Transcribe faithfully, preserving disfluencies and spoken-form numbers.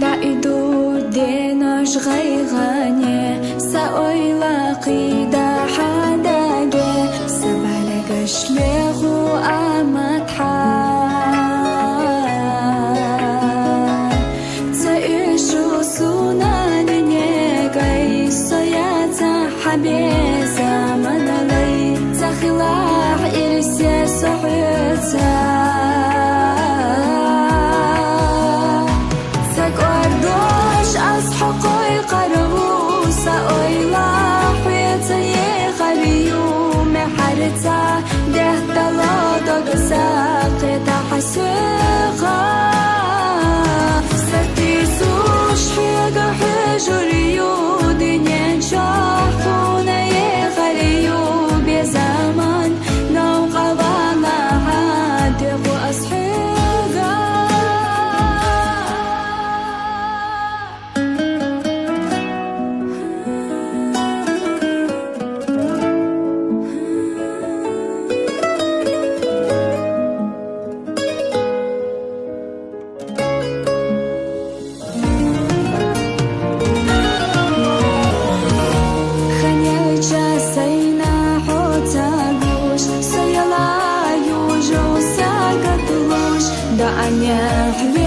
Даиду денош гъайгъане, са ойла къида хьадаге, са балагаш леху аматха. Ца ишу сунани негай, соя ца хьабе заманалай, ца хилах ирсе сохьца. Ца кӀвардош аз хьокъой къарагъу, са ойла хьвеца ехариюме хьарца, дехтало догса къета хьасугъа. Са тисуш хьега хьежурию, динен чохуна ехариюме заман, нав къавала хьадеху аз хьега. Ханяча сайна хьоца гуш, саяла южу сагат луш, да аня хьли